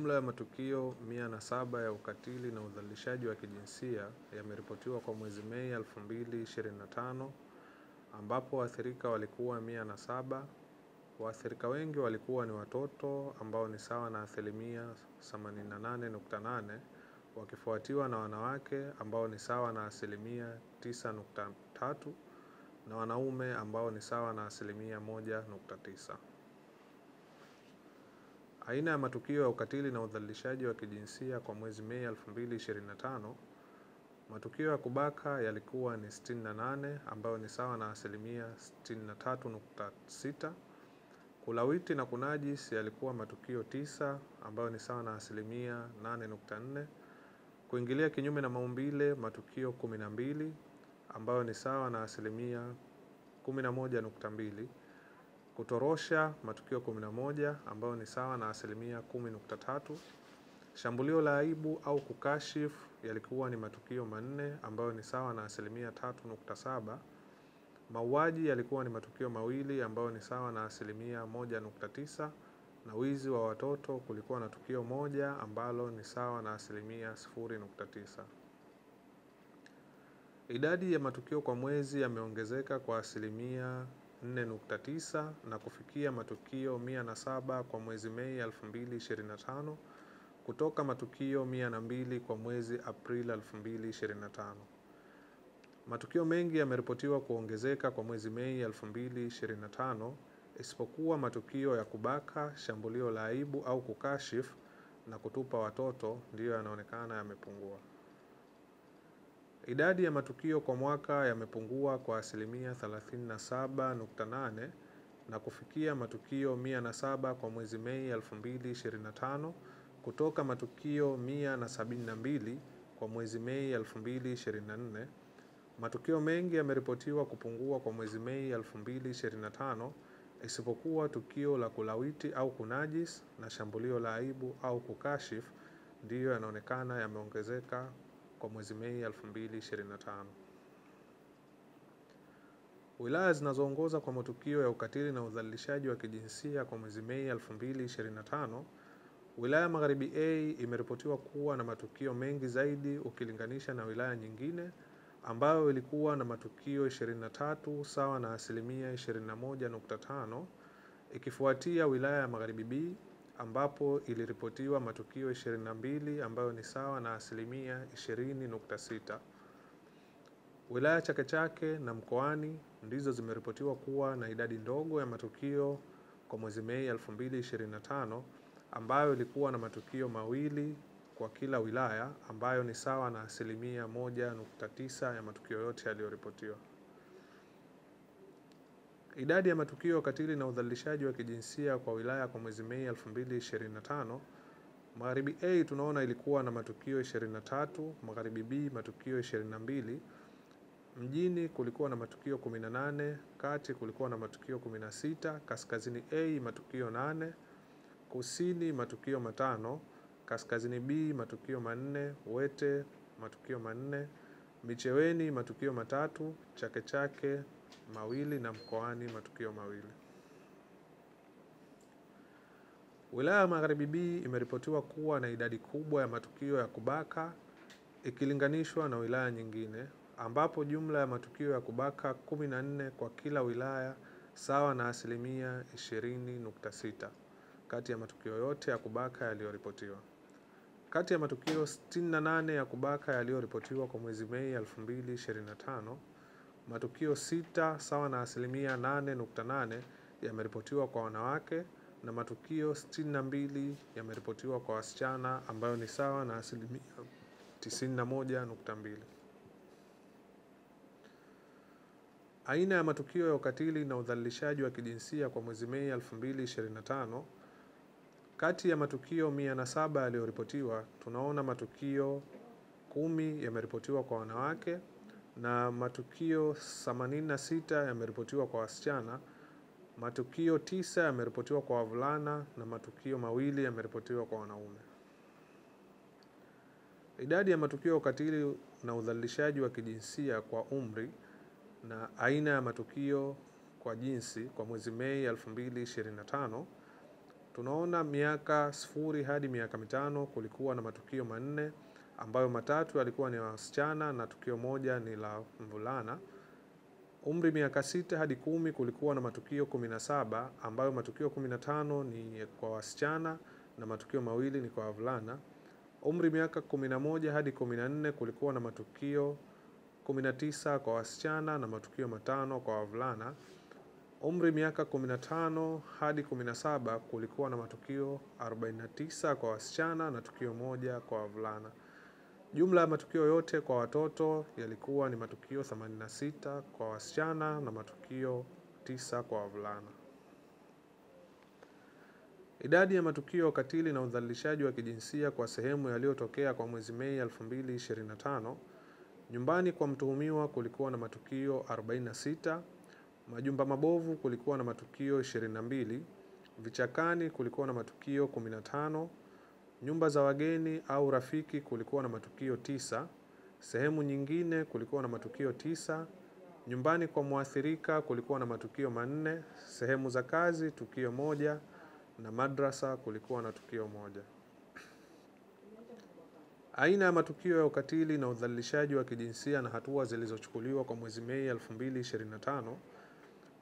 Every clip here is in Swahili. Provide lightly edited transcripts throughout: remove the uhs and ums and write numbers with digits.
Jumla ya matukio 107 ya ukatili na udhalilishaji wa kijinsia yameripotiwa kwa mwezi Mei 2025 ambapo waathirika walikuwa 107. Waathirika wengi walikuwa ni watoto ambao ni sawa na asilimia 88.8, wakifuatiwa na wanawake ambao ni sawa na asilimia 9.3 na wanaume ambao ni sawa na asilimia 1.9. Aina ya matukio ya ukatili na udhalilishaji wa kijinsia kwa mwezi Mei 2025, matukio ya kubaka yalikuwa ni 68 ambayo ni sawa na asilimia 63.6. Kulawiti na kunajis yalikuwa matukio 9 ambayo ni sawa na asilimia 8.4. Kuingilia kinyume na maumbile matukio 12 ambayo ni sawa na asilimia 11.2. Kutorosha matukio 11 ambayo ni sawa na asilimia 10.3. Shambulio la aibu au kukashifu yalikuwa ni matukio 4 ambayo ni sawa na asilimia 3.7. Mauaji yalikuwa ni matukio 2 ambayo ni sawa na asilimia 1.9, na wizi wa watoto kulikuwa na tukio 1 ambalo ni sawa na asilimia 0.9. Idadi ya matukio kwa mwezi yameongezeka kwa asilimia 4.9 na kufikia matukio 107 kwa mwezi Mei 2025 kutoka matukio 102 kwa mwezi Aprili 2025. Matukio mengi yameripotiwa kuongezeka kwa mwezi Mei 2025 isipokuwa matukio ya kubaka, shambulio la aibu au kukashifu na kutupa watoto ndiyo yanaonekana yamepungua. Idadi ya matukio kwa mwaka yamepungua kwa asilimia 37.8 na kufikia matukio 107 kwa mwezi Mei 2025 kutoka matukio 172 kwa mwezi Mei 2024. Matukio mengi yameripotiwa kupungua kwa mwezi Mei 2025 isipokuwa tukio la kulawiti au kunajis na shambulio la aibu au kukashifu ndiyo yanaonekana yameongezeka kwa mwezi Mei 2025. Wilaya zinazoongoza kwa matukio ya ukatili na udhalilishaji wa kijinsia kwa mwezi Mei 2025, wilaya Magharibi A imeripotiwa kuwa na matukio mengi zaidi ukilinganisha na wilaya nyingine ambayo ilikuwa na matukio 23 sawa na asilimia 21.5, ikifuatia wilaya ya Magharibi B ambapo iliripotiwa matukio 22 ambayo ni sawa na asilimia 20.6. Wilaya Chake Chake na Mkoani ndizo zimeripotiwa kuwa na idadi ndogo ya matukio kwa mwezi Mei 2025 ambayo ilikuwa na matukio 2 kwa kila wilaya ambayo ni sawa na asilimia 1.9 ya matukio yote yaliyoripotiwa. Idadi ya matukio ya ukatili na udhalilishaji wa kijinsia kwa wilaya kwa mwezi Mei 2025, Magharibi A tunaona ilikuwa na matukio 23, Magharibi B matukio 22, mjini kulikuwa na matukio 18, kati kulikuwa na matukio 16, Kaskazini A matukio 8, Kusini matukio 5, Kaskazini B matukio 4, Wete matukio 4, Micheweni matukio 3, Chake Chake 2 na Mkoani matukio 2. Wilaya ya Magharibi B imeripotiwa kuwa na idadi kubwa ya matukio ya kubaka ikilinganishwa na wilaya nyingine ambapo jumla ya matukio ya kubaka 14 kwa kila wilaya sawa na asilimia 20.6 kati ya matukio yote ya kubaka yaliyoripotiwa. Kati ya matukio 68 ya kubaka yaliyoripotiwa kwa mwezi Mei 2025, matukio 6 sawa na asilimia 8.8 yameripotiwa kwa wanawake na matukio 62 yameripotiwa kwa wasichana ambayo ni sawa na asilimia 91.2. Aina ya matukio ya ukatili na udhalilishaji wa kijinsia kwa mwezi Mei 2025, kati ya matukio 107 yaliyoripotiwa, tunaona matukio 10 yameripotiwa kwa wanawake na matukio 86 yameripotiwa kwa wasichana, matukio 9 yameripotiwa kwa wavulana na matukio 2 yameripotiwa kwa wanaume. Idadi ya matukio ya ukatili na udhalilishaji wa kijinsia kwa umri na aina ya matukio kwa jinsi kwa mwezi Mei 2025, Tunaona miaka 0 hadi miaka 5 kulikuwa na matukio 4 ambayo 3 yalikuwa ni wasichana na tukio moja ni la mvulana. Umri miaka 6 hadi 10 kulikuwa na matukio 17 ambayo matukio 15 ni kwa wasichana na matukio 2 ni kwa wavulana. Umri miaka 11 hadi 14 kulikuwa na matukio 19 kwa wasichana na matukio 5 kwa wavulana. Umri miaka 15 hadi 17 kulikuwa na matukio 49 kwa wasichana na tukio 1 kwa wavulana. Jumla ya matukio yote kwa watoto yalikuwa ni matukio 86 kwa wasichana na matukio 9 kwa wavulana. Idadi ya matukio ya ukatili na udhalilishaji wa kijinsia kwa sehemu yaliyotokea kwa mwezi Mei 2025, nyumbani kwa mtuhumiwa kulikuwa na matukio 46, majumba mabovu kulikuwa na matukio 22, vichakani kulikuwa na matukio 15, nyumba za wageni au rafiki kulikuwa na matukio 9, sehemu nyingine kulikuwa na matukio 9, nyumbani kwa muathirika kulikuwa na matukio 4, sehemu za kazi tukio 1 na madrasa kulikuwa na tukio 1. Aina ya matukio ya ukatili na udhalilishaji wa kijinsia na hatua zilizochukuliwa kwa mwezi Mei 2025,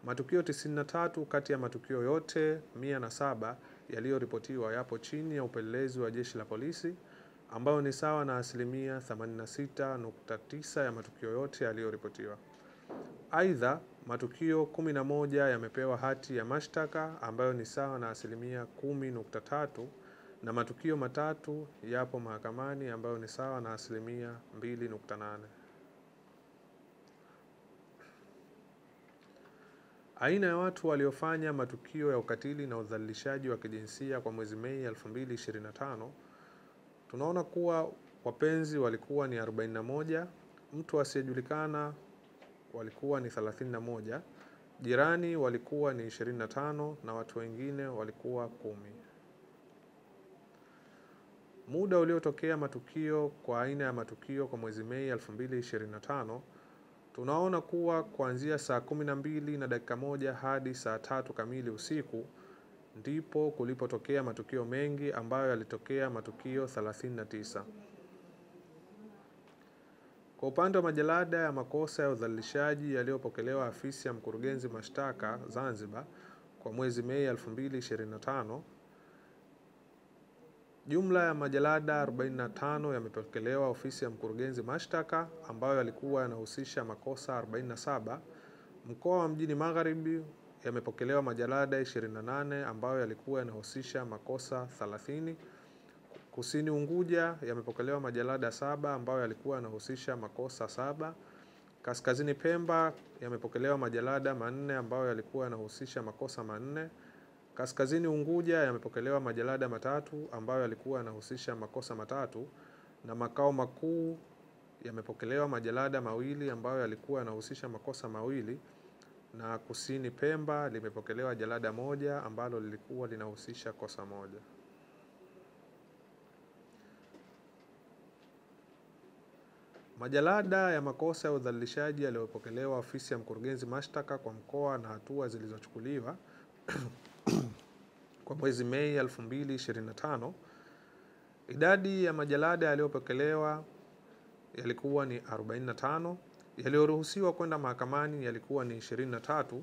matukio 93 kati ya matukio yote 107 yaliyoripotiwa yapo chini ya upelelezi wa jeshi la polisi, ambayo ni sawa na asilimia 86.9 ya matukio yote yaliyoripotiwa. Aidha, matukio 11 yamepewa hati ya mashtaka ambayo ni sawa na asilimia 10.3 na matukio 3 yapo mahakamani ambayo ni sawa na asilimia 2.8. Aina ya watu waliofanya matukio ya ukatili na udhalilishaji wa kijinsia kwa mwezi Mei 2025, tunaona kuwa wapenzi walikuwa ni 41, mtu asiyejulikana walikuwa ni 31, jirani walikuwa ni 25 na watu wengine walikuwa 10. Muda uliotokea matukio kwa aina ya matukio kwa mwezi Mei 2025, tunaona kuwa kuanzia saa 12:01 hadi saa 3 kamili usiku ndipo kulipotokea matukio mengi ambayo yalitokea matukio 39. Kwa upande wa majalada ya makosa ya udhalilishaji yaliyopokelewa afisi ya mkurugenzi mashtaka Zanzibar kwa mwezi Mei 2025, jumla ya majalada 45 yamepokelewa ofisi ya mkurugenzi mashtaka ambayo yalikuwa yanahusisha makosa 47. Mkoa wa Mjini Magharibi yamepokelewa majalada 28 ambayo yalikuwa yanahusisha makosa 30. Kusini Unguja yamepokelewa majalada 7 ambayo yalikuwa yanahusisha makosa 7. Kaskazini Pemba yamepokelewa majalada 4 ambayo yalikuwa yanahusisha makosa 4. Kaskazini Unguja yamepokelewa majalada 3 ambayo yalikuwa yanahusisha makosa 3 na makao makuu yamepokelewa majalada 2 ambayo yalikuwa yanahusisha makosa 2 na Kusini Pemba limepokelewa jalada 1 ambalo lilikuwa linahusisha kosa 1. Majalada ya makosa ya udhalilishaji yaliyopokelewa ofisi ya mkurugenzi mashtaka kwa mkoa na hatua zilizochukuliwa kwa mwezi Mei 2025, idadi ya majalada yaliyopokelewa yalikuwa ni 45, yaliyoruhusiwa kwenda mahakamani yalikuwa ni 23,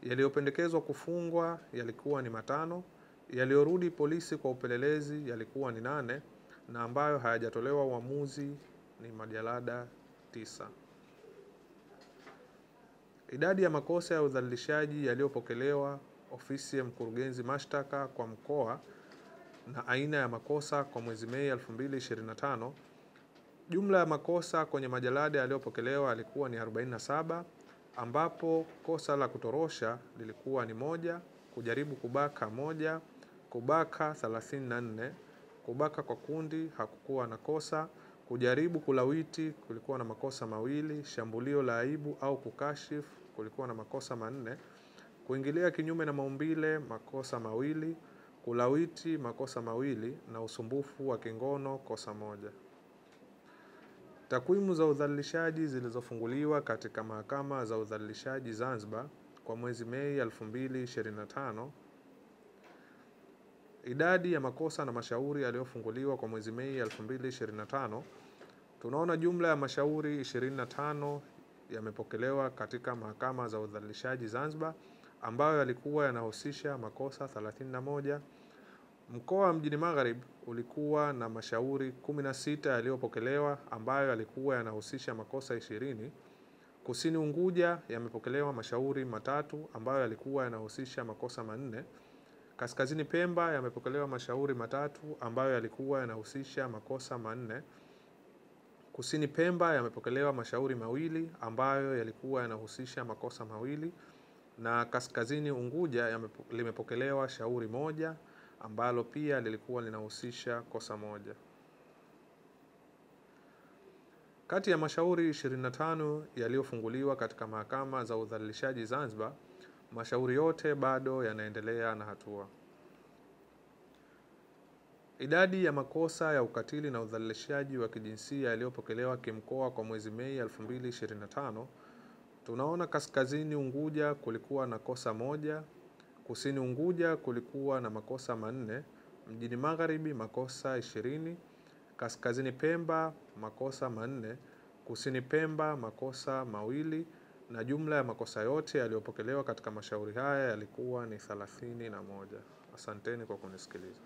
yaliyopendekezwa kufungwa yalikuwa ni 5, yaliyorudi polisi kwa upelelezi yalikuwa ni 8 na ambayo hayajatolewa uamuzi ni majalada 9. Idadi ya makosa ya udhalilishaji yaliyopokelewa ofisi ya mkurugenzi mashtaka kwa mkoa na aina ya makosa kwa mwezi Mei 2025, jumla ya makosa kwenye majalada yaliyopokelewa yalikuwa ni 47, ambapo kosa la kutorosha lilikuwa ni 1, kujaribu kubaka 1, kubaka 34, kubaka kwa kundi hakukuwa na kosa, kujaribu kulawiti kulikuwa na makosa 2, shambulio la aibu au kukashifu kulikuwa na makosa 4, kuingilia kinyume na maumbile makosa 2, kulawiti makosa 2 na usumbufu wa kingono kosa 1. Takwimu za udhalilishaji zilizofunguliwa katika mahakama za udhalilishaji Zanzibar kwa mwezi Mei 2025, Idadi ya makosa na mashauri yaliyofunguliwa kwa mwezi Mei 2025, tunaona jumla ya mashauri 25 yamepokelewa katika mahakama za udhalilishaji Zanzibar ambayo yalikuwa yanahusisha makosa 31. Mkoa wa Mjini Magharibi ulikuwa na mashauri 16 yaliyopokelewa ambayo yalikuwa yanahusisha makosa 20. Kusini Unguja yamepokelewa mashauri 3 ambayo yalikuwa yanahusisha makosa 4. Kaskazini Pemba yamepokelewa mashauri 3 ambayo yalikuwa yanahusisha makosa 4. Kusini Pemba yamepokelewa mashauri 2 ambayo yalikuwa yanahusisha makosa 2 na Kaskazini Unguja limepokelewa shauri 1 ambalo pia lilikuwa linahusisha kosa 1. Kati ya mashauri 25 yaliyofunguliwa katika mahakama za udhalilishaji Zanzibar, mashauri yote bado yanaendelea na hatua. Idadi ya makosa ya ukatili na udhalilishaji wa kijinsia yaliyopokelewa kimkoa kwa mwezi Mei 2025, tunaona Kaskazini Unguja kulikuwa na kosa 1, Kusini Unguja kulikuwa na makosa 4, Mjini Magharibi makosa 20, Kaskazini Pemba makosa 4, Kusini Pemba makosa 2 na jumla ya makosa yote yaliyopokelewa katika mashauri haya yalikuwa ni 31. Asanteni kwa kunisikiliza.